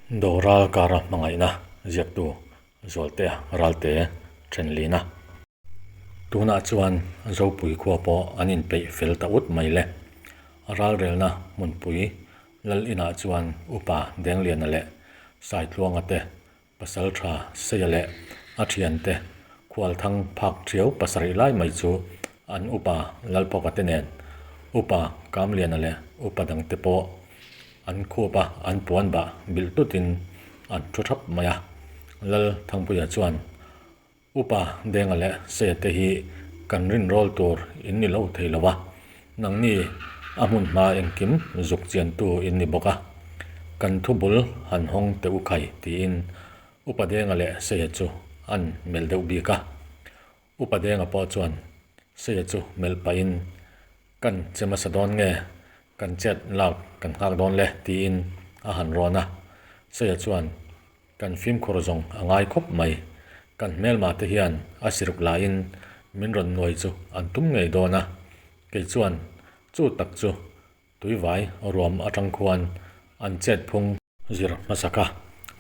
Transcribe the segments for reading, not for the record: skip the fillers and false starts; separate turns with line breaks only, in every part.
Doral kara hmangaihna ziaktu Zualtea Ralte Thenlina. Tunah chuan Zopui khua pawh an inpeih fel ta ut mai le. Ralrelna hmunpui Lal inah chuan Upa Dengliana leh Saitluanga te Pasal tha Seia leh a thiante khualthang phak thiau pasarih lai mai chu an upa Lalphawka te nen Upa Kamliana leh upa dangte pawh an khup a, an puan bah bilh tutin an thu thap mai a. Lal Thangpuia chuan Upa Denga leh Seia te hi kan rinrawl tur in ni lo thei lo a, nangni a hmun hma engkim zuk chiantu in ni bawk a, kan thu bul han hawng teh u khai tiin Upa Denga leh Seia chu an melh deuh bik a. Upa Denga pawh chuan Seia chu melh pahin kan che hmasa dawn nge kan chet lak kan nghak dawn le tiin a han rawn a. Seia chuan Kan fimkhur zawng a ngai khawp mai. Kan hmelma te hian a siruk laiin min rawn nuai chu an tum ngei dawn a, kei chuan chu tak chu tuivai ruam atang khuan an chet phung zir hmasak a,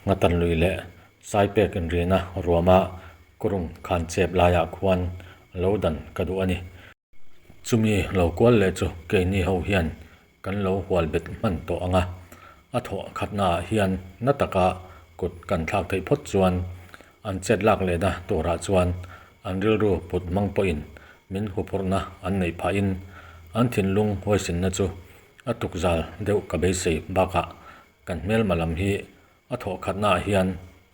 Nghatan lui leh Saipek inrina ruama kurung khan chep laiah khuan lo dan ka duh a ni. Chumi lo kual leh chu keini ho hian kan lo hual bet hman tawh ang a, a thawh khatnaah hian na taka kut kan thlak theih phawt chuan an chet lak lehna turah chuan an rilru put hmang pawhin min huphurhna an neih phahin an thinlung huaisinna chu a tukzal deuh ka beisei bakah kan hmelma lam hi A thawh khatnaah hian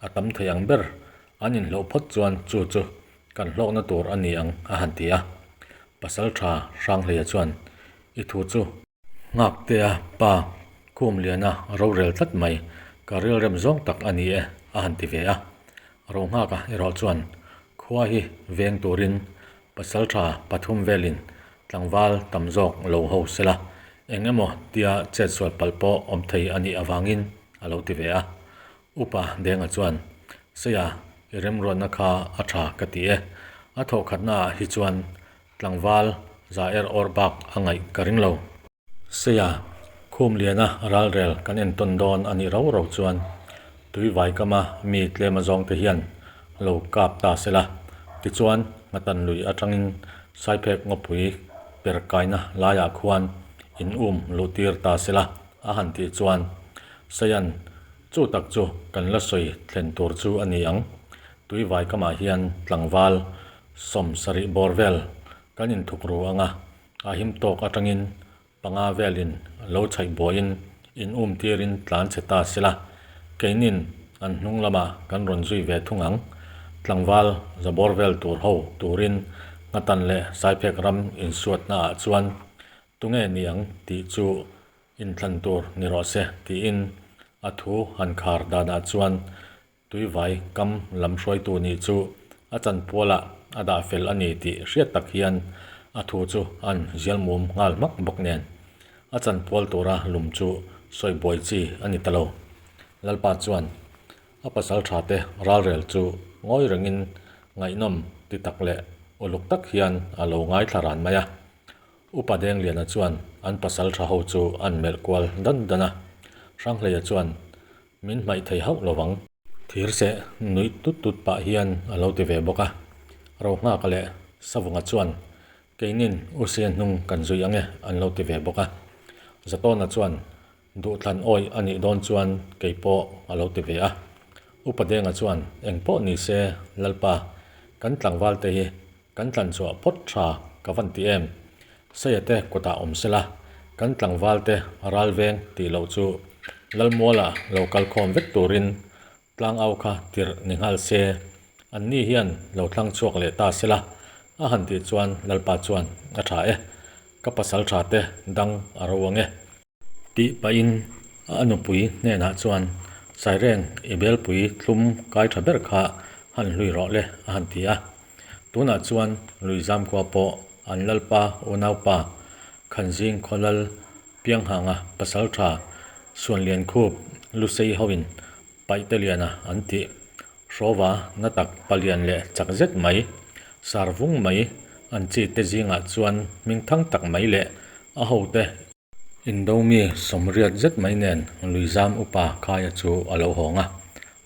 a tam thei ang ber an inhloh phawt chuan chu chu kan hlawkna tur a ni ang a han ti a. Pasal tha Hranghleia chuan i thu chu Nghaktea pa Khumliana rorel tlat mai ka rilrem zawng tak a ni e a han ti ve a. Rohnghaka erawh chuan khua hi veng turin Pasal tha pathum velin tlangval tam zawk lo ho sela, eng emaw tia chetsual palh pawh awm thei a nih avangin a lo ti ve a. Upa Denga chuan, Seia, i remruatna kha a tha ka ti e. A thawhkhatnaah hi chuan tlangval za er awr bak a ngaih ka ring lo. Seia, Khumliana ralrel kan entawn dawn a nih rau rau chuan tuivai kama mi tlem a zawngte hian lo kap ta se la. Tichuan, Nghatan lui atangin Saiphek ngawpui per kaina laiah khuan in um luh tir ta se la a han tih chuan Seian chu tak chu kan la sawi thlen tur chu a ni ang. Tuivai kamah hian tlangval 70 bawr vel kan inthukru ang a. A him tawk atangin panga velin lo chhaih buaiin in um tirin tlan chhe ta sela, keinin an hnung lamah kan rawn zui ve thung ang. Tlangval zabawr vel tur ho turin Nghatan leh Saiphek ram insuatnaah chuan tunge ni ang tih chu inthlan tur ni rawh se tiin a thu han khar danah chuan Tuivai kam lam hruaitu nih chu a chanpualah a dah fel a ni tih hriat tak hian a thu chu an zial mum nghal hmak bawk nen a chanpual tura lum chu sawi buai chi a ni ta lo. Lalpa chuan a pasal tha te ralrel chu ngawi rengin ngaihnawm ti tak leh uluk tak hian a lo ngaithla ran mai a. Upa Dengliana chuan an pasal tha ho chu an melh kual dan dan a. Hranghleia chuan Min hmaih thei hauh lo vang. Thir seh nuih tut tut pah hian a lo ti ve bawk a. Rohnghaka leh Savunga chuan, Keinin U Sia hnung kan zui ang e an lo ti ve bawk a. Zatawna chuan, Duhthlan awih a nih dawn chuan kei pawh a lo ti ve a. Upa Denga chuan, Eng pawh ni se Lalpa, kan tlangval te hi Kan tlanchhuah phawt tha ka van ti em? Saia te kutah awm sela, kan tlangval te ral veng tih loh chu Lalmuala lo kal khawm vek turin tlangau kha tirh ni nghal se, an ni hian lo thlang chhuak leh ta sela a han tih chuan Lalpa chuan a tha e, ka pasal tha te dang a ro ang e. Tih pahin a nupui hnenah chuan, Saireng, i belpui thlum kai tha ber kha han hlui rawh le, a han ti a. Tunah chuan Luizam khua pawh an lalpa unaupa Khanzing Khawlal Pianghanga pasal tha Suanlian khup Lusei hoin Paihte Liana an tih Hrawva na tak palian leh chak zet mai, sar vung mai an chi te zingah chuan hmingthang tak mai leh a hote. Indo mi sawmriat zet mai nen Luizam upa Khaia chu a lo hawng a.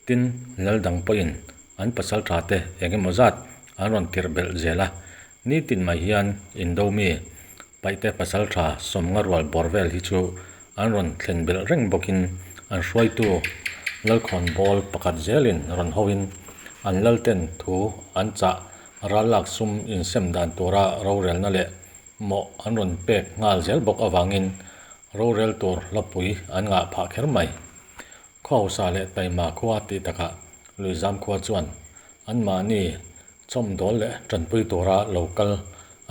Tin, lal dang pawhin an pasaltha te eng emaw zat an rawn tirh belh zel a. Nitin mai hian Indo mi Paihte pasaltha sawmnga rual bawr vel hi chu an rawn thlen belh reng bawkin an hruaitu Lalkhawnbawl pakhat zelin rawn hoin an lalten thu an chah ral lak sum insem dan tura rorelna leh mawh an rawn pek nghal zel bawk avangin rorel tur hlapui an ngah phah kher mai. Khuahausa leh taima khua tih takah Luizam khua chuan anmahni chawm dawl leh tanpui tura lo kal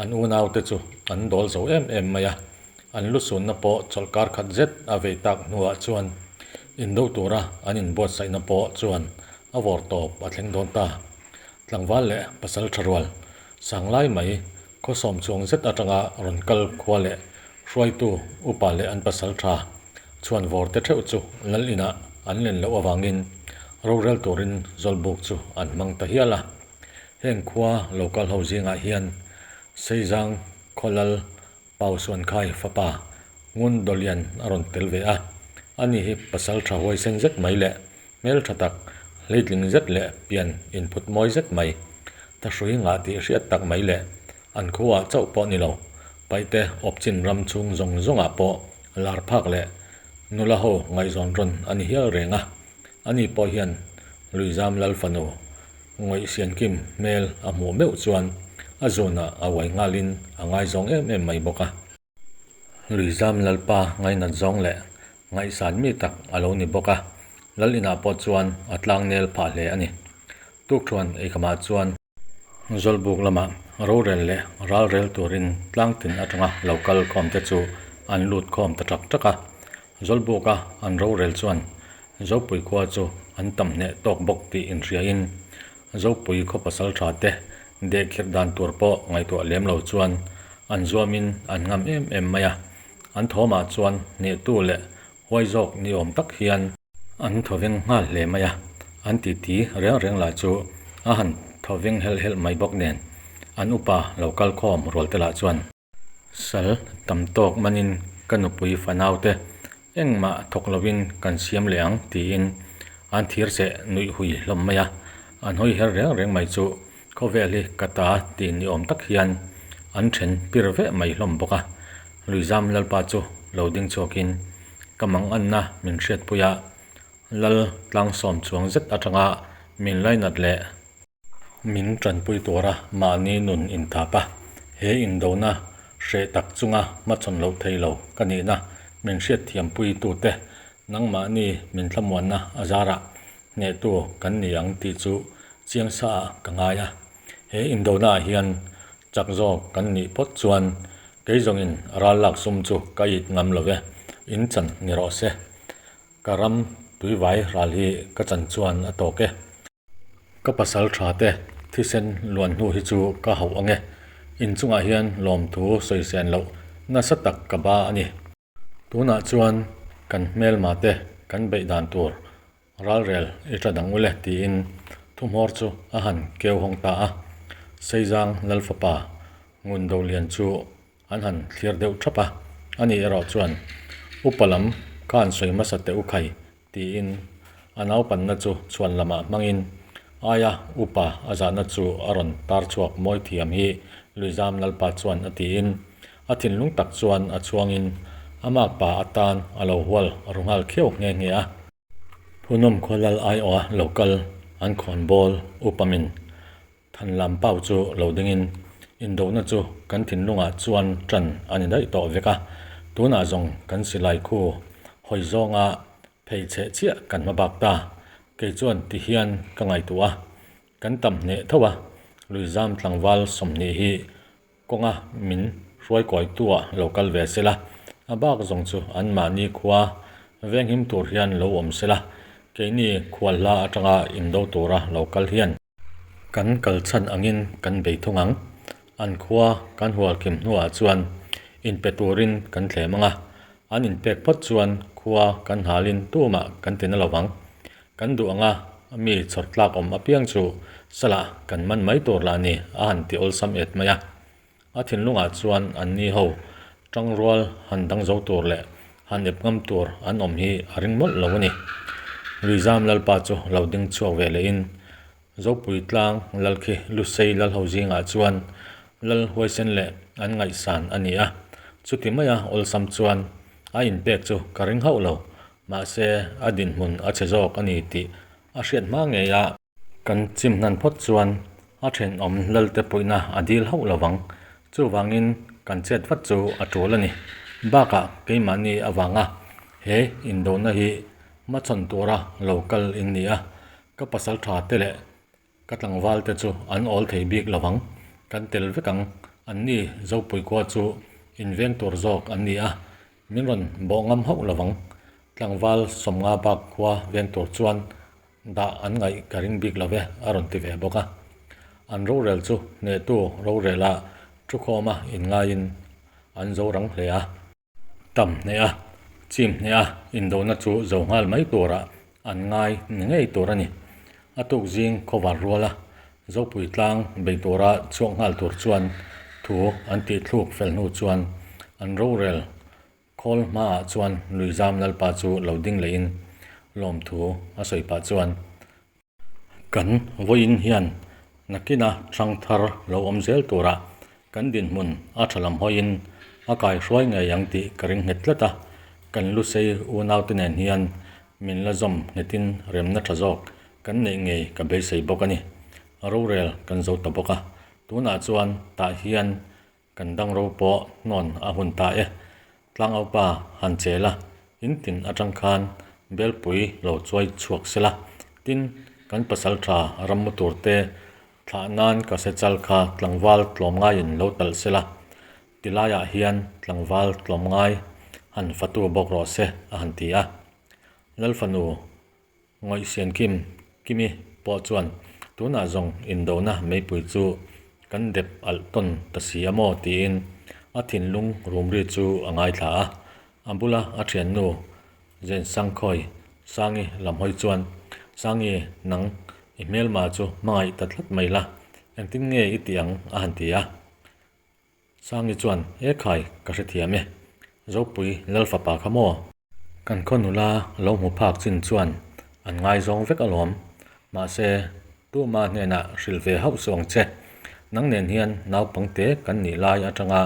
an unaute chu an dawl zo em em mai a, an lusunna pawh chawlhkar khat zet a vei tak hnuah chuan indo tura an inbuatsaihna pawh chuan a vawr tawp a thleng dawn ta. Tlangval leh pasal tha rual sang lai mai Khawsawm chuang zet atanga rawn kal khua leh hruaitu upa leh an pasal tha chhuan vawr te theuh chu lal inah an len loh avangin rorel turin Zawlbuk chu an hmang ta hial a. Heng khua lo kal ho zingah hian Seizang khaw lal Pau Suankhai fapa Ngun Dawlian a rawn tel ve a, ani hi pasal tha huaisen zet mai leh Hmel tha tak, hleitling zet leh pian inphut mawi zet mai, thahrui ngah tih hriat tak mai leh an khuaah chauh pawh ni lo, Paihte awpchin ram chhung zawng zawngah pawh lar phak leh nula ho ngaihzawn rawn a ni hial reng a. Ani pawh hian Luizam Lal fanu ngawih siankim hmel a hmuh meuh chuan a zunah a uai nghalin a ngaizawng em em mai bawk a. Luizam Lalpa ngainat zawng leh ngaihsan mi tak a lo ni bawk a, Lal inah pawh chuan a tlangnel phah hle a ni. Tukthuan eikamah chuan Zawlbuk lamah rorel leh ralrel turin tlangtin atanga lo kal khawmte chu an lut khawm ta ṭak ṭak a. Zawlbuka an rorel chuan Zopui khua chu an tam hneh tawk bawk tih inhriain Zopui khaw pasal tha te dehkhirh dan tur pawh ngaihtuah lem lo chuan an zuamin an ngam em em mai a, an thawmah chuan hnehtu leh huai zawk ni awm tak hian an thawveng nghal hle mai a, an titi reng reng lah chu a han thawveng helh helh mai bawk nen an upa lo kal khawm rual te lah chuan. Sal tam tawk manin ka nupui fanaute engmah thawk lovin kan siam leh ang tiin an thir seh nuih hui hlawm mai a, an hawi her reng reng mai chu khawvel hi ka ta ti ni awm tak hian an then pir veh mai hlawm bawk a. Luizam Lalpa chu lo ding chhuakin ka manganna min hriatpui a, Lal tlangsawm chuang zet atanga min lainat leh. Min tanpui tura mahni nun inthap a, he indona hreh tak chunga hmachhawn loh thei lo ka nihna min hriatthiampui tute nangmahni min thlamuanna a zarah hnehtu kan ni ang tih chu chiang saah ka ngai a. He indonaah hian chak zawk kan nih phawt chuan kei zawngin ral lak sum chu ka it ngam lo ve, in chan ni rawh se. Ka ram tuivai ral hi ka chan chuan a tawk e. Ka pasal tha te thisen luan hnu hi chu ka hauh ang e. Inchungah hian lawmthu sawi sen loh nasa tak ka ba a ni. Tunah chuan kan hmelma te kan beih dan tur ralrel i ta dang ule tiin thuhmawr chu a han keu hawng ta a. Seizang Lalfapa Ngundolian chu An han thlir deuh thap a, ani erawh chuan, Upa lam kha an sawi hmasa teh u khai, tiin a naupanna chu chhuan lamah hmangin aia upa a zahna chu a rawn tar chhuak mawi thiam hi Luizam Lalpa chuan a tiin a thinlung tak chuan a chhuangin a makpa atan a lo hual ru nghal khiau nghe nghe a. Phunawm khaw lal aiawha lo kal an khawnbawl upa min Than lam pau chu lo dingin indona chu kan thinlungah chuan tan a ni daih tawh vek a, tunah zawng kan silai khu hawi zawnga phei cheh chiah kan hma bak ta. Kei chuan ti hian ka ngaihtuah a, kan tam hneh tho a, Luizam tlangval 20 hi kawnga min hruaikawitua lo kal ve sela, a bak zawng chu anmahni khua venghim tur hian lo awm sela, keini khualhla atanga indo tura lo kal hian. Kan kal chhan angin kan bei thung ang. An khua kan hual kim hnuah chuan inpe turin kan thlem ang a, an inpek phawt chuan khua kan halin tumah kan ti na lo vang. Kan duh anga mi chhawr tlak awm apiang chu salah kan man mai tur lah ni a han ti awlsam et mai a. A thinlungah chuan anni ho tangrual han dang zo tur leh. Han ep ngam tur an awm hi a ring mawlh lo a ni. Luizam Lalpa chu lo ding chhuak ve lehin Zopui tlang lal khi Lusei lal ho zingah chuan lal huaisen leh an ngaihsan a ni a, chuti maia awlsam chuan a inpek chu ka ring hauh lo, mahse a dinhmun a chhe zawk a ni tih a hriat hma ngei a. Kan chim hnan phawt chuan a thenawm lalte puihna a dil hauh lo vang. Chuvangin kan chet vat chu a tul a ni. Bakah keimahni avanga he indona hi hmachhawn tura lo kal in ni a, ka pasal tha te leh ka tlangval te chu an awl thei bik lo vang. Kan tel vek ang, anni Zopui khua chu inveng tur zawk an ni a, min rawn bawh ngam hauh lo vang. Tlangval 50 bak khua veng tur chuan Dah an ngaih ka ring bik lo ve, a rawn ti ve bawk a. An rorel chu hnehtu rorela thukhawma inngaiin an zo rang hle a. Tam hneh a, chim hneh a, indona chu zo nghal mai turah an ngai ni ngei tur a ni. A tuk zing khawvar ruala Zopui tlang bei tura chhuak nghal tur chuan thu an tihthluk fel hnu chuan an rorel Khawl hmaah chuan Luizam Lalpa chu lo ding lehin lawmthu a sawi pah chuan, Kan vawiin hian nakina hrang thar lo awm zel turah kan dinhmun a tha lam hawiin a kaihruai ngei ang tih ka ring nghet tlat a, kan Lusei unaute nen hian min la zawm nghetin remna tha zawk kan neih ngei ka beisei bawk a ni. Rorel kan zo ta bawk a, tunah chuan tah hian Kan dang ro pawh hnawn a hun ta e. Tlangaupa han chel a, in tin atang khan Belpui lo chuai chhuak sela, tin, kan pasal tha rammu tur te thlah nan ka se chal kha tlangval tlawmngaiin lo talh sela, tilaiah hian tlangval tlawmngai han fatu bawk rawh se a han ti a. Lalfanu Ngawihsian Kim Kimi pawh chuan tunah zawng indona meipui chu kan dep alh tawn ta si a maw tiin a thinlung rumri chu a ngaithla a. A bula a thiannu Zensangkhawi Sangi lam hawi chuan, Sangi, nang i hmelma chu hmangaih ta tlat mai la, engtin nge i tih ang? a han ti a. Sangi chuan, E khai, ka hrethiam e. Zopui Lal fapa kha maw? Kan khaw nula lo hmu phak chin chuan an ngaizawng vek alawm. Mahse, tuma hnenah hrilh ve hauh suh ang che. Nang nen hian naupangte kan nih lai atanga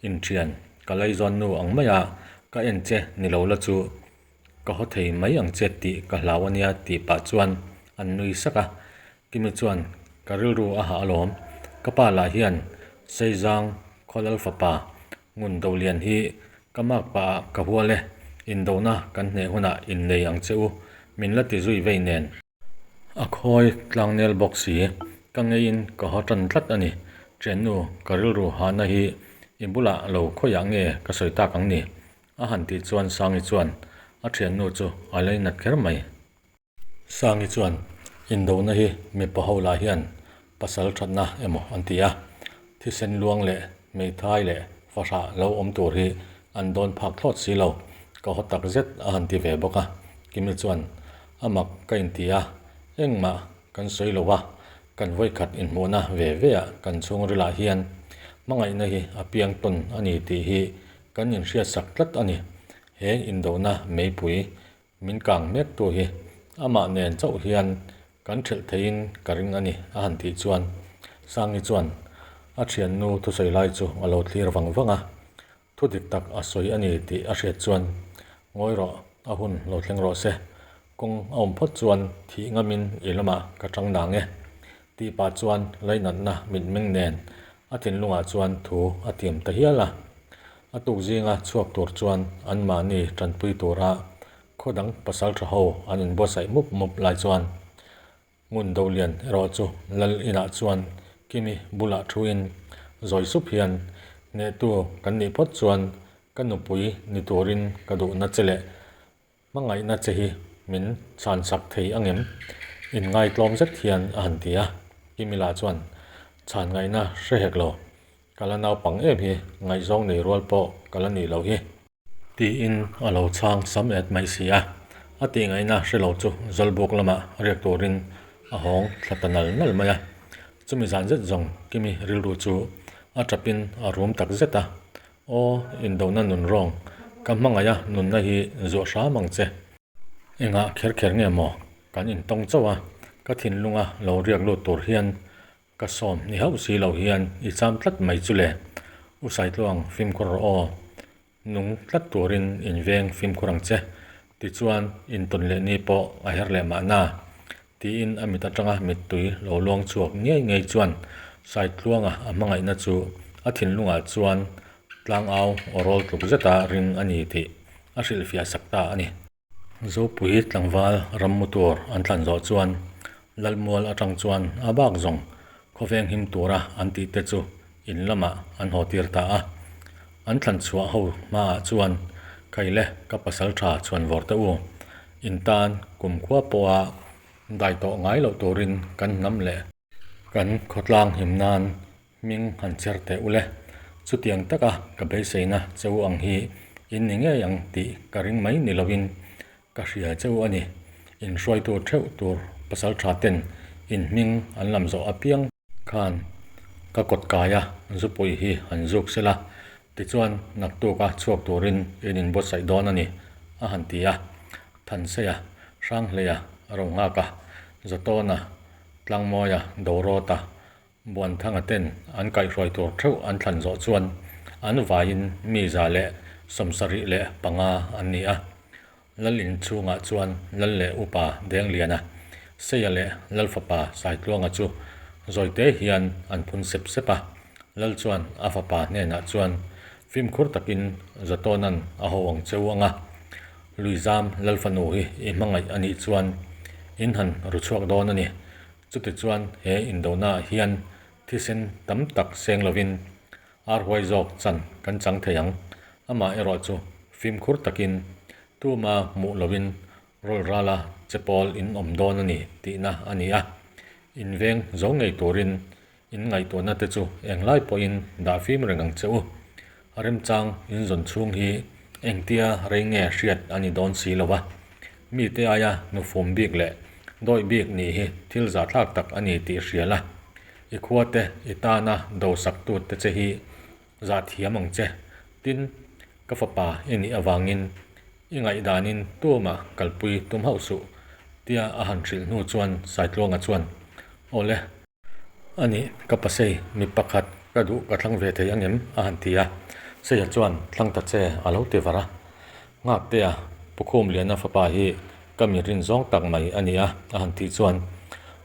inthian ka laizawn nu ang maia ka en che ni lo la chu ka haw thei mai ang che tih ka hlau ania tih pah chuan an nui sak a. Kimi chuan, Ka rilru a hah alawm. Ka pa lah hian Seizang Khawlal fapa Ngun Dolian hi ka mak pah ah ka hual e, indona kan hneh hunah innei ang che u, min la ti zui vei nen. A khawi tlangnel bawk si, ka ngeiin ka haw tan tlat a ni. Ṭiannu, ka rilru hahna hi i bulah lo khawiah nge ka sawi tak ang ni? A han tih chuan Sangi chuan a ṭhiannu chu a leinat kher mai. Sangi chuan, Indona hi mipa ho lah hian pasal thatna emaw an ti a, thisen luang leh hmeithai leh fahrah lo awm tur hi an dawn phak thlawt si lo, ka haw tak zet a han ti ve bawk a. Kimi chuan, A mak ka inti a, engmah kan sawi lo a, kan vawikhat inhmuhna ve ve ah kan chhungrilah hian hmangaihna hi a piang tawn a ni tih hi kan inhriatsak tlat a ni. He indona meipui Min kang mek tu hi amah nen chauh hian kan thelh theiin ka ring a ni a han tih chuan Sangi chuan a thiannu thusawi lai chu a lo thlir vang vang a, thu dik tak a sawi a ni tih a hriat chuan Ngawi rawh, a hun lo thleng rawh se, kawng a awm phawt chuan thih ngamin i lamah ka tang nang e tih pah chuan lainatna mitmeng nen a thinlungah chuan thu a tiam ta hial a. A tuk zinga chhuak tur chuan anmahni tanpui tura khaw dang pasal tha ho an inbuatsaih mup mup lai chuan Ngun Dolian erawh chu Lal inah chuan Kimi bulah thuin zawi sup hian hnehtu kan nih phawt chuan ka nupui ni turin ka duhna che leh Hmangaihna che hi min chhansak thei angem? Inngaihtlawm zet hian a han ti a. Kimila chuan, Chhan ngaihna hre hek lo. Ka la naupang em hi, ngaihzawng nei rual pawh ka la nih loh hi. Tiin a lo chhang sam et mai si a. A tih ngaihna hre lo chu Zawlbuk lamah riak turin a hawng thla ta nal nal mai a. Chumi zan zet zawng Kimi rilru chu a tapin a rum tak zet a. Aw, indona nun rawng. Ka hmangaih a nunna hi zuah hram ang che. Engah kher kher nge maw kan intawng chauh a, ka thinlunga lo riak lut tur hian Ka sawm ni hauh si lo hian i cham tlat mai chu le. U Saitluang fimkhur rawh aw. Nung tlat turin in veng fimkhur ang che. Tichuan intawn leh ni pawh a her leh mahna. Tiin a mit atanga mittui lo luang chhuak ngei ngei chuan Saitluanga a hmangaihna chu a thinlungah chuan tlangau aw rawl tluk zeta ring a ni tih a hrilhfiah sak ta a ni. Zopui tlangval rammu tur an thlan zawh chuan Lalmual atang chuan a bak zawng khawveng him tura an tih te chu in lamah an haw tir ta a. An thlan chhuah ho hmaah chuan Khaile ka pasal tha chhuan vawr teh u, in tan kumkhua pawha dai tawh ngai loh turin kan hnam leh kan khawtlang him nan Hming han chher teh u le. Chutiang taka ka beiseina che u ang hi in ni ngei ang tih ka ring mai ni loin ka hria che u a ni. In hruaitu theuh tur pasal tha ten in hming an lam zawh apiang khan ka kawt kaia zupui hi han zuk sela tichuan naktuka chhuak turin in inbuatsaih dawn a ni a han ti a. Thanseia, Hranghleia, Rohnghaka, Zatawna, Tlangmawia, Dorawta, Buanthanga ten an kaihhruai tur theuh an thlan zawh chuan an vaiin mi 175 an ni a. Lal in chhungah chuan Lal leh Upa Dengliana, Seia leh Lal fapa Saitluanga chu zawite hian an phun sep sep a. Lal chuan a fapa hnenah chuan fimkhur takin Zatawna'n a ho ang cheu ang a, Luizam Lal fanu hi i hmangaih a nih chuan in han ru chhuak dawn a ni. Chutichuan he indonaah hian thisen tam tak seng lovin ar huai zawk chan kan chang thei ang. Amah erawh chu fimkhur takin tuma hmuh lovin rawl rala che pawl in awm dawn a ni tihna a ni a. Inveng zo ngei turin In ngaihtuahna te chu englai pawhin dah fim reng ang che u. A remchang in zawn chhung hi engtia rei nge hriat a ni dawn si lo va. Mite aia nufum bik leh dawih bik nih hi thil zahthlak tak a ni tih hria la. I khua te, i tana do sak tu te che hi zah thiam ang che. Tin, ka fapa i nih avangin i ngaihdanin tuamah kalpui tum hauh suh, tia a han hrilh hnu chuan Saitluanga chuan, Awle, A nih, ka pasei, mi pakhat ka duh ka thlang ve thei angem? a han ti a. Seia chuan thlang ta che a lo ti var a. Nghaktea, Pukhum Liana fapa hi ka mi rin zawng tak mai a ni a, a han tih chuan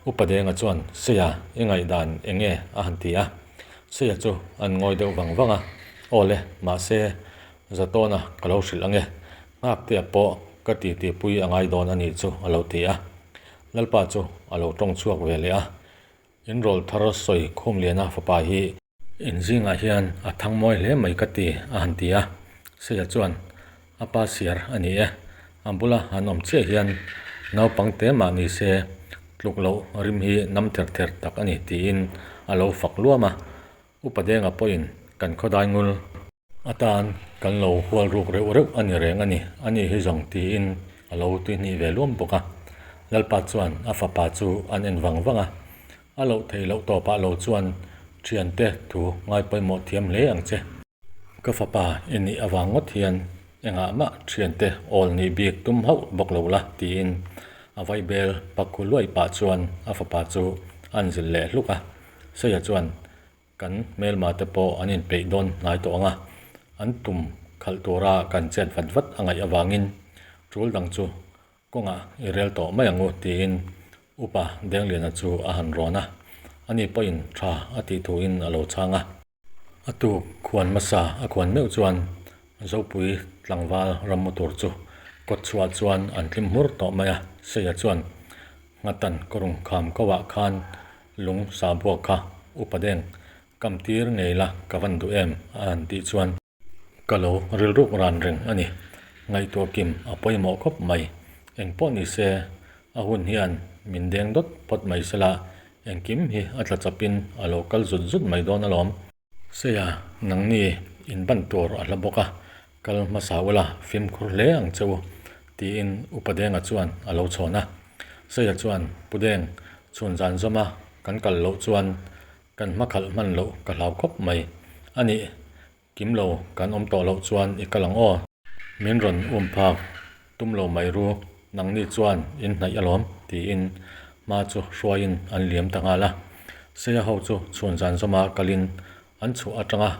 Upa Denga chuan Seia, i ngaihdan eng nge? a han ti a. Seia chu an ngawi deuh vang vang a, Aw le, mahse, Zatawna ka lo hrilh ange, Nghaktea pawh ka titipui a ngai dawn a nih chu a lo ti a. Lalpa chu a lo tawng chhuak ve leh a, In rawl thar sawi Khumliana fapa hi in zingah hian a thang mawi hle mai ka ti a han ti a, Seia chuan a pa siar a ni e, a bula han awm chiah hian naupang te mah ni se tluk loh rim hi nam ther ther tak a ni tiin a lo fak luam a, Upa Denga pawhin kan khawdai ngul Atan kan lo hual ruk reuh reuh a ni reng a ni, a ni hi zawng tiin a lo tuihnih ve luam bawk a. Lalpa chuan a fapa chu an en vang vang a, a loh theih loh tawpah lo chuan thiante thu ngai pawimawh thiam hle ang che. Ka fapa i nih avang ngawt hian engah mah thiante awl nih bik tum hauh bawk lo la tiin a vaibel pak khu luai pah chuan a fapa chu an zilh leh hluk a. Seia chuan Kan hmelma te pawh an inpeih dawn hnai tawh ang a, an tum khalh tura kan chet vat vat a ngaih avangin tul dang chu kawngah i rel tawh mai ang u tiin Upa Dengliana chu a han rawn a, ani pawhin tha a tih thuin a lo chhang a. A tuk khuan hmasa a khuan meuh chuan Zopui tlangval rammu tur chu kawt chhuah chuan an tlim hmur tawh mai a, Seia chuan Nghatan kawrung kham ko ah khan lung sa buak kha upa deng kam tir ngei la ka van duh em a han tih chuan ka lo rilruk ran reng a ni. Ngaihtuah kim a pawimawh khawp mai. Engpawh ni se a hun hian min deng dawt phawt mai sela engkim hi a tla chapin a lo kal zut zut mai dawn alawm. Seia, nangni in ban tur a hla bawk a, kal hmasa ula fimkhur hle ang che u, tiin Upa Denga chuan a lo chhawn a. Seia chuan, Pu Deng, chhun zan zawma kan kal loh chuan kan hma khalh hman loh ka hlau khawp mai. A nih, kim lo kan awm tawh loh chuan i kal ang aw. Min rawn um phak tum lo mai ru, nangni chuan in hnaih alawm, tiin hma chu hruaiin an liam ta nghal a. Seia ho chu chhun zan zawma kalin an chhuah atanga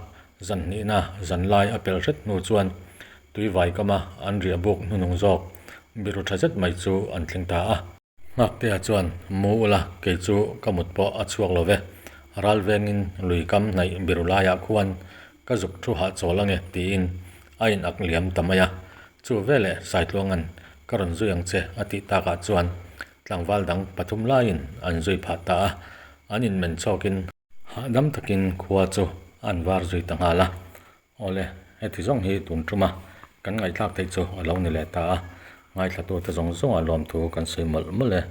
zan hnihna zan lai a pelh hret hnu chuan tuivai kama an riah buk hnuhnung zawk biru tha zet mai chu an thleng ta a. Nghaktea chuan, Mu ula, kei chu ka mut pawh a chhuak lo ve. Ral vengin lui kam hnaih biru laiah khuan ka zuk thu hahchawl ange, tiin a in ak liam ta mai a. Chu veleh Saitluanga'n ka rawn zui ang che a tih takah chuan tlangval dang pathum laiin an zui phah ta a, an inmen chhawkin hahdam takin khua chu an var zui ta nghal a. Awle, heti zawng hi tun tuma kan ngaihthlak theih chu a lo ni leh ta a, ngaithlatute zawng zawnga lawmthu kan sawi mawlh mawlh e.